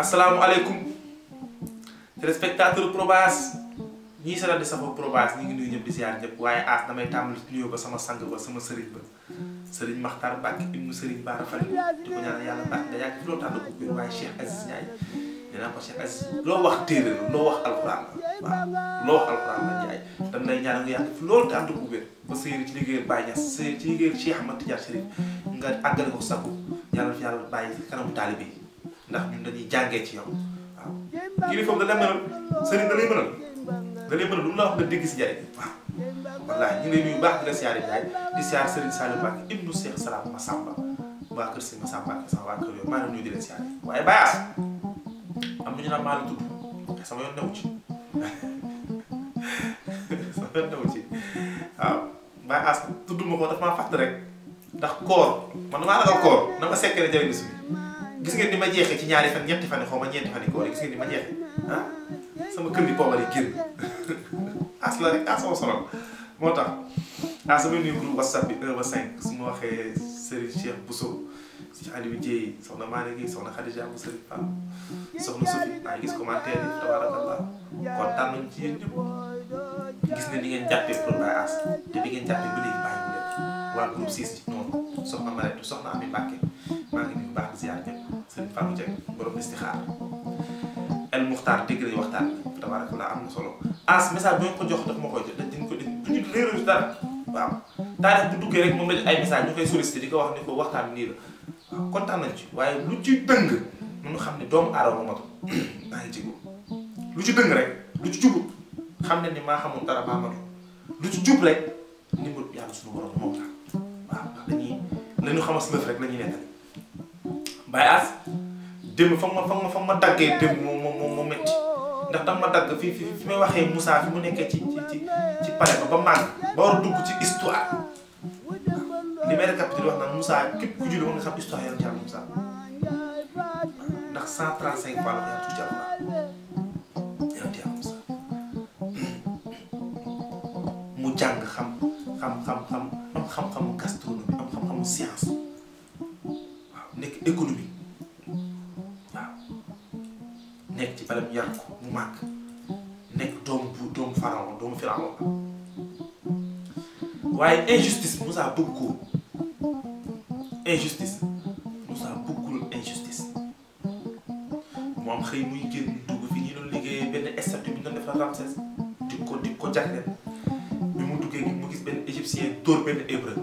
asalaamaaleykum téléspectateur Probas ñii sa di safoo Probas ñi ngi nuyu ñëpp di siyaar ñëpp waaye as damay tàmbali nuyoo ba sama sang ba sama sëriñ ba sëriñ Maxtar Mbàkke ibnu sëriñ Baara Fali di ko ñaanal yàlla baax da yàgg fi loolu tànn ko biir waaye Cheikh Aziz Ndiaye nee naa ko Cheikh Aziz loo wax téere la loo wax alxuraan la waaw loo wax alxuraan la Ndiaye dañ lay ñaanal nga yàgg fi loolu tànn ko biir ba sëyri ci liggéeyal Baye Niass sëyri ci liggéeyal Cheikh Ahmad Tidiane Chérif nga àggale ko sakku ñaanal fi yàlla bàyyi ci kanamu taalibe yi ndax ñun dañuy jàngee ci yow waaw kilifa da lay mënal sëriñ da lay mënal lu mu la wax nga dégg si njëriñ waaw wallaahi ñu ngi lay nuyu baax di la siyaare Ndiaye di siyaare Serigne Saliou Mbacke ibnu Cheikh Salam Massamba waa kër Serigne Massamba Mbacke sama waa kër yooyu maa ngi nuyu di leen siyaare waaye Baye As am na ñu naan maa la tudd sama yoon newu ci sama yoon newu ci waaw Baye As tudd ma ko daf maa fàtt rek ndax koor man damaa ragal koor na ma sekkee jëriñu si gis ngeen ni ma jeexee ci ñaari fan ñetti fan xaw ma ñeenti fan koor yi gis ngeen ni ma jeexee ah sama kër gi poobar yi génn as la rek as sama sonal moo tax sama nuyu groupe WhatsApp bi 1 ba 5 su ma waxee Serigne Cheikh Bousso si Aliou Dieye soxna Mané Gueye soxna Khadija bu Serigne Fall soxna Sophie maa ngi gis commentaire yi tabarakallah kontaan nañu ci yéen ñëpp gis ne ni ngeen jàppee pour Baye As te di ngeen jàppee ba léegi bàyyi bu leen waa groupe 6 ci noonu soxna Marette soxna Ami Mbacke maa ngi nuyu baax di ziar ñëpp Serigne Fallou Dieng borom istixaar El Muxtaar dégg nañu waxtaan bi tabarakallah am na solo as message bi nga ko jox daf ma koy jox dañ ko bu ñu réeru dara waaw taarix bu duggee rek moom la ay message ñu koy sollicité di ko wax ni ko waxtaan nii la waaw kontaan nañ ci waaye lu ci dëng mënu xam ne doomu aadama matu maa ngi jigu lu ci dëng rek lu ci jubut xam ne ni maa xamul dara maa matu lu ci jub rek ndimbal yàlla suñu borom moo tax waaw ndax dañuy la ñu xamas lëf rek la ñuy nettali Baye As démb fa ma daggee démb moo metti ndax dama ma dagg fi may waxee Moussa fi mu nekkee ci pare ba màgg ba war a dugg ci histoire li may récapitulé wax naan Moussa képp ku julli war nga xam histoire yonent Yàlla Moussa ndax 135 fois la ko yàlla tuuti yonent Yàlla Moussa mu jàng xam-xamu gastronomie am xam-xamu science waaw nekk économie nekk ci bala mu yar ko mu màgg nekk doomu pharaon doomu pharaon waaye injustice Moussa bëgg ko injustice Moussa bëggul injustice moom xëy muy génn dugg fi ñu doon liggéeyee benn statue bi ñu doon defar Ramsès di ko jagleel bi mu duggee mu gis benn égyptien dóor benn hébreu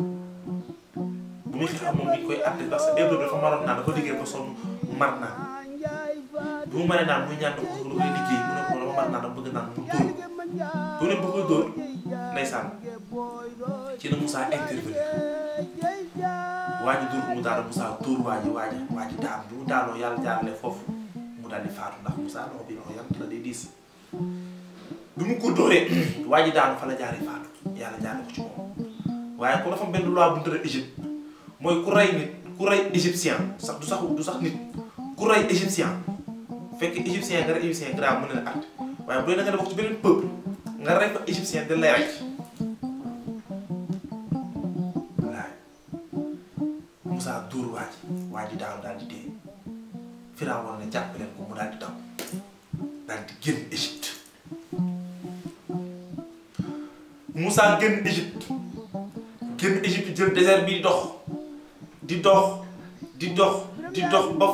bu muy xeex moom mi ngi koy àtte parce que hébreu dafa maroon naan dafa liggéey ba sonn mar naan bi mu mënee naan muy ñaan ko lu koy liggéey mu ne ko dama mar naan dama bëgg naan mu dóor bu ne bu koy dóor ndeysaan ci la Moussa intervenir waa ji dóor ko mu daal Moussa dóor waa ji daan bi mu daanoo yàlla jaarale foofu mu daal di faatu ndax Moussa loxo bi loxo yàlla la day diis bi mu ko dóoree waa ji daanu fa la jaaree faatu yàlla jaarale ko ci moom waaye ko dafa am benn loi bu mu tëral Égypte mooy ku rey nit ku rey égyptien sax du sax nit ku rey égyptien fekk égyptien nga rey égyptien grave mën na la àtte waaye bu dee da nga bokk ci beneen peuple nga rey fa égyptien dañ lay rey wallaay Moussa dóor waa ji daanu daal di dee Firawna war na jàpp leen ko mu daal di daw daal di génn Égypte Moussa génn Égypte jël désert bi di dox ba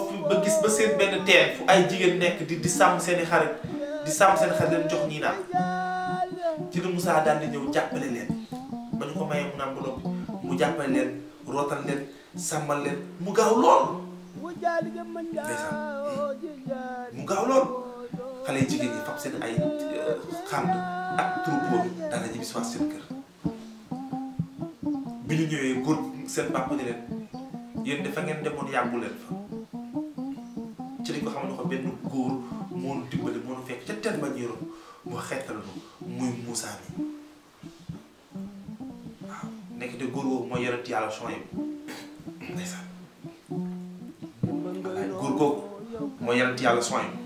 gis ba seen benn teen fu ay jigéen nekk di sàmm seeni xarit leen jox ñii naan ci la Moussa daal di ñëw jàppale leen ba ñu ko mayee mu naan ba noppi mu jàppale leen rootal leen sàmmal leen mu gaaw lool ndeysaan mu gaaw lool xale yi jigéen ñi fab seen ay xànd ak troupeau bi daal di bis waat seen kër bi ñu ñëwee góor seen papa ni leen yéen dafa ngeen demoon yàggu leen fa ci lañ ko xam ne ko benn góor moo nu dimbali moo nu fekk ca teen ba ñëroon mu xeetal nu muy Moussa bi waaw nekk te góor googu mooy yonent Yàlla Souhaïbou ndeysaan wallaay góor googu mooy yonent Yàlla Souhaïbou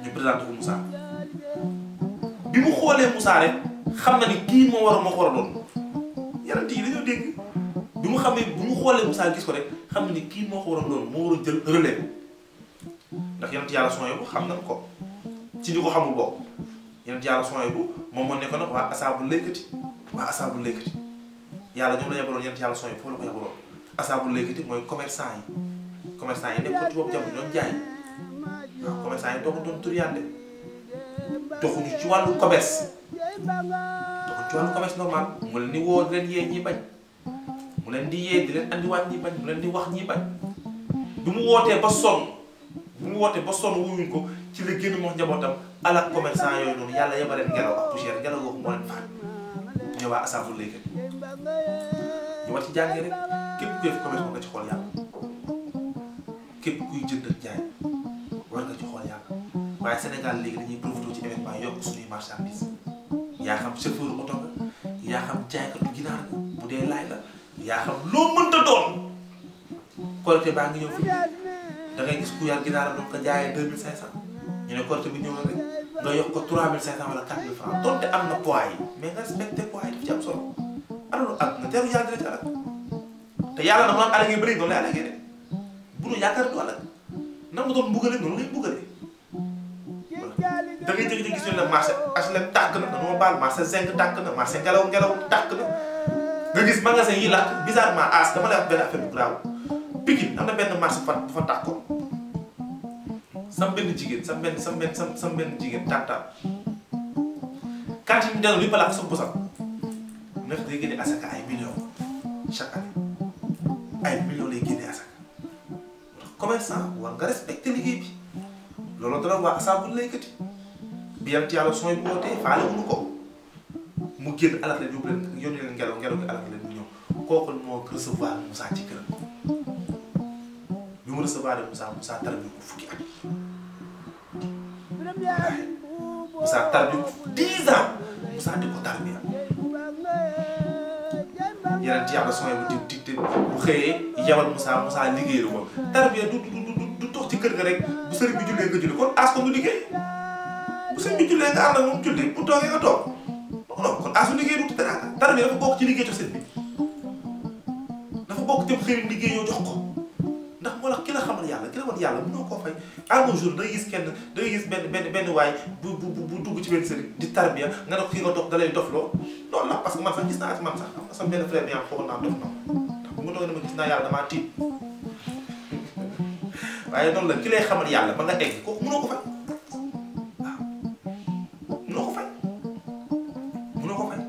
ñu présenté ko Moussa bi mu xoolee Moussa rek xam na ni kii moo war a doon yonent yi dañoo dégg bi mu xoolee Moussa gis ko rek xam na ni kii moo ko war a doon moo war a jël relais ndax yonent yàlla Suhaybu xam nañ ko ci ñu ko xamul bokk yonent yàlla Suhaybu moom moo nekkoon nag waa asaabul laykati waa asaabul laykati yàlla ñoom la yebaloon yonent yàlla Suhaybu foofu la ko yebaloon asaabul laykati mooy commerçant yi nekkoon ci boobu jamono doon jaay waaw commerçant yi doon turiyande doxuñu ci wàllu commerce normal mu leen di woo di leen yee ñi bañ mu leen di yee di leen andiwaat ñi bañ mu leen di wax ñi bañ bi mu wootee ba sonn wuñuñ ko ci la génn wax njabootam alak commerçant yooyu noonu yàlla yebaleen ngelaw ak poussière ngelaw googu moo leen faat ñu waa asaabul laykati ñu war ci jàngee rek képp kuy def commerce war nga ci xool yàlla képp kuy jënd ak jaay war nga ci xool yàlla waaye Sénégal léegi dañuy profité ci événement yokk suñuy marchandise yaa xam chauffeur oto nga yaa xam jaaykatu ginaar nga bu dee laay la yaa xam loo mënta doon Korité baa ngi ñëw fi da ngay gis ku yar ginaar doon ko jaayee 2500 ñu ne Korité bi ñëw na rek nga yokk ko 3500 wala 4000 francs donte am na poids yi mais nga respecté poids yi daf ci am solo alalu ak nga teru yàlla dina ci alal te yàlla na mu naan alagee bëri noonu lay alagee de bu nu yaakaar du alag nan nga doon mbugale noonu lay mbugale da ngay jékki-jékki gis ñu ne marché HLM tàkk na dañoo baal marché zinc tàkk na marché ngelaw tàkk na nga gis magasin yi lakk bizarrement as dama lay wax benn affaire bu graaw Pikine am na benn marché bu fa tàkkoon sam benn jigéen tàntaan cantine bi delloo li fa lakk sa bosam ndax day génne asaka ay millions chaque année ay millions lay génne asaka commerçant war nga respecté liggéey bi loolu dara waa asaabul laykati bi yonent yàlla Suhaybu wootee faale wuñu ko mu génn alal leen yóbbu leen yónni leen ngelaw gi alal leen mu ñëw kooku moo recevoir Moussa ci këram bi mu recevoir Moussa tarbi ko fukki at Moussa tarbi ko 10 ans Moussa di ko tarbiya yonent yàlla Suhaybu di bu xëyee yabal Moussa liggéeyal ko tarbiya du toog ci kër ga rek bu sëriñ bi jullee nga julli kon aas ko mu liggéey bu sëriñ bi jullee nga ànd ak moom julli bu toogee nga toog non kon aas ko liggéey du teraanga tarbiya dafa bokk ci liggéey jox sëriñ bi dafa bokk ci xëy liggéey yoo jox ko ndax moo tax ki la xamal yàlla ki la wan yàlla mënoo koo fay à un jour da ngay gis benn waay bu dugg ci benn sëriñ di tarbiya nga ne ko kii nga dox da lay dofloo loolu la parce que man sax gis naa ci man sax am na sama benn frère bi yaa foog naa dof na ndax bu ma toogee dama gis naa yàlla damaa tiit waaye noonu la ki lay xamal yàlla ba nga egg kooku mënoo ko fay waaw mënoo ko fay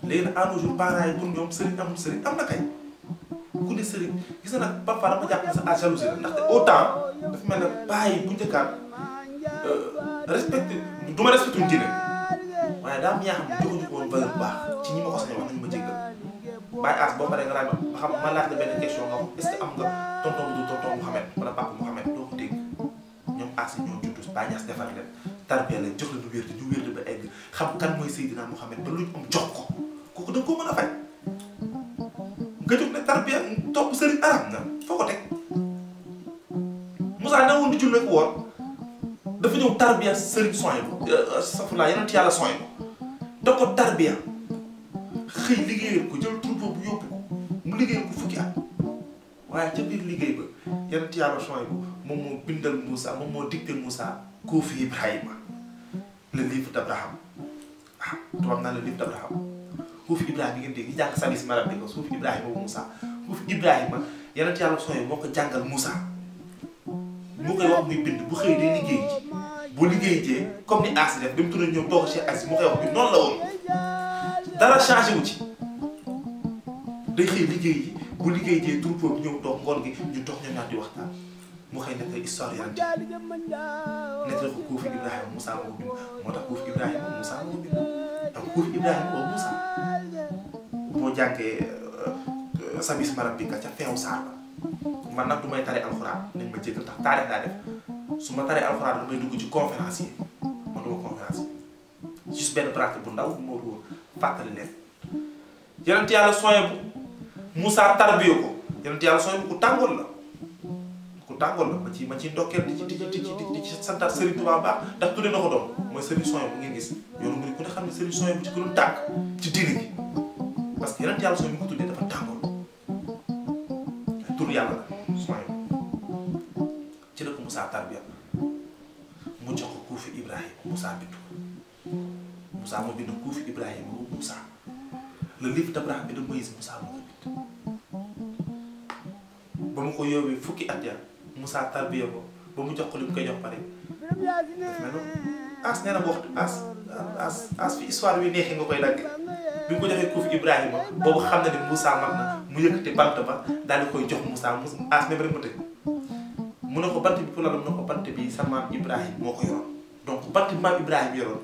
léegi nag à nos jours parents yi pour ñoom sëriñ amul sëriñ am na kay ku ne sëriñ gis na nag parfois dama jàpp ne sax à jalousie la ndaxte autant dafa mel ne bàyyi bu njëkkaan respecté du ma respecté wuñ diine waaye daa am ñaa xam ne joxuñu ko woon valeur bu baax ci ñi ma ko sañ wax nañu ma jéggal bàyyi as boo paree nga laaj ma xam ma laaj la benn question nga wax est-ce que am nga tonton bu dul tonton Mouhamed wala papa Mouhamed doo ko dégg ñoom as yi ñoo juddu bàyyi as defar leen tarbiya leen jox leen ñu wér ba egg xam kan mooy Seydina Mouhamed ba luñ am jox ko kooku da nga koo mën a fay nga jóg ne tarbiya topp sëriñ arab na foo ko teg Moussa na woon di jullee ko woor dafa ñëw tarbiya sëriñ Suhaybu safurlaa yonent yàlla Suhaybu da ko tarbiya xëy liggéeyal ko jël troupeau bu yóbbu ko mu liggéeyal ko fukki at waaye ca biir liggéey ba yonent yàlla Suhaybu moom moo bindal Moussa moom moo dicté Moussa Koofi Ibrahima le livre d'Abraham tubaab naa le livre d'Abraham Koofi Ibrahima ngeen dégg ñu jàng sabis marab bi ko Koofi Ibrahima bu Moussa Koofi Ibrahima yonent yàlla Suhaybu moo ko jàngal Moussa moo koy wax muy bind bu xëy day liggéey ji bu liggéey jee comme ni Asi def dem tudd ñoom toog Cheikh Asi mu koy wax bi noonu la woon dara changé wu ci day xëy liggéey ji bu liggéey jee troupeau bi ñëw toog ngoon gi ñu toog ñoom ñaar di waxtaan mu xëy nekk histoire yonent nekk ko Koofi Ibrahima Moussa moo bind moo tax Koofi Ibrahima Moussa moo bind donc Koofi Ibrahima boobu Moussa boo jàngee sabis marab bi ka ca feew saar ba man nag du may tare alxuraan nañ ma jéggal tax taarix laa def su ma taree alxuraan damay dugg ci conférence yi man duma conférence yi juste benn pratique bu ndaw moo ko fàttali leen yonent yàlla Suhaybu Moussa tarbiyo ko yonent yàlla Suhaybu ku tàngoor la ma ci ndokkeel di ci santaat Serigne Touba baax ndax tudde na ko doom mooy Serigne Suhaybu bu ngeen gis yoonu mu ku ne xam ne Serigne Suhaybu ci gënoon tànk ci diine gi parce que yonent yàlla Suhaybu ko tuddee dafa tàngoor tur yàlla la Suhaybu ci la ko Moussa tarbiya kuufi Ibrahima Moussa bindu Moussa moo bind kuufi Ibrahima Moussa le livre d'Abraham et de Moïse Moussa moo ko bind ba mu ko yóbbee fukki at ya Moussa tarbiya ko ba mu jox ko li mu koy jox pare daf mel noonu as nee na waxtu as fi histoire bi neexee nga koy dagg bi mu ko joxee kuufi Ibrahima boobu xam na ne Moussa mag na mu yëkkati bant ba daal di koy jox Moussa as même rek mu tëj mu ne ko bant bi pour la mu ne ko bant bi sa maam Ibrahima moo ko yoroon donc bant bi maam Ibrahima yoroon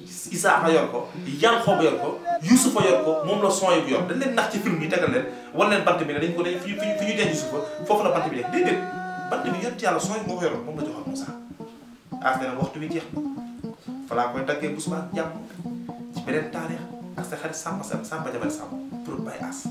Isaaka yor ko Yanqooba yor ko Yuusufa yor ko moom la son bu yor dañ leen nax ci film yi tegal leen wan leen bant bi ne dañ ko dañ fi ñu denc Yuusufa foofu la bant bi nekk déedéet bant bi yonent yàlla son moo ko yoroon moom la joxoon Moussa as nee na waxtu bi jeex na fa laa koy daggee bu subaa jàmm ci beneen taarix ak sa xarit Samba Jabal Samb pour Baye As